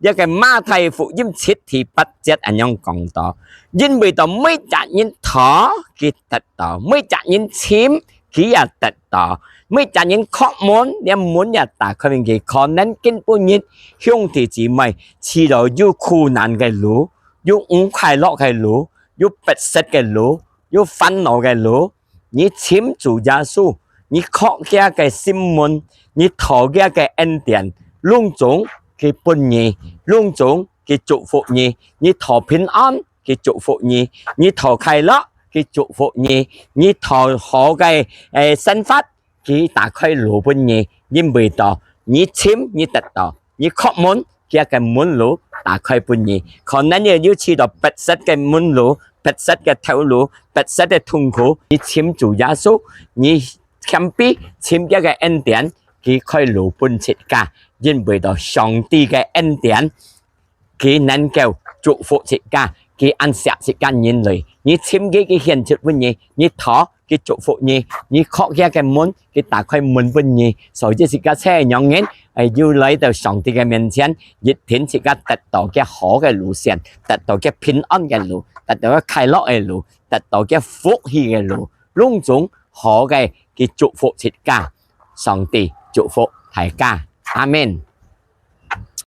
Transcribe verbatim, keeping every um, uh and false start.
這个馬太福音七第八節恁樣講到：因為到每隻人討，佢得到；每隻人尋，佢也得到；每隻人叩門，這門也打開分佢。可能今晡日，兄弟姊妹，試著有苦難个路，有毋快樂个路，有逼塞个路，有煩惱个路， 你尋主耶穌，你叩佢个心門，你討佢个恩典，攏總佢分你，攏總佢祝福你。你討平安，佢祝福你；你討快樂，佢祝福你；你討好个，誒，生活，佢打開路分你。因為到你尋，你得到；你叩門，佢个門路打開分你。可能你有試著逼塞个門路，逼塞个頭路，逼塞个痛苦，你尋主耶穌，你謙卑尋佢个恩典，佢開路分自家。因為到上帝个恩典，佢能夠祝福自家，佢恁惜自家人類。你尋佢，佢顯出分你；你討，佢祝福你；你叩佢个門，佢打開門分你。所以自家世人，誒，有來到上帝个面前，一定自家得到个好个路線，得到个平安个路，得到个快樂个路，得到个福氣个路，攏總好个，佢祝福自家。上帝祝福大家，阿們。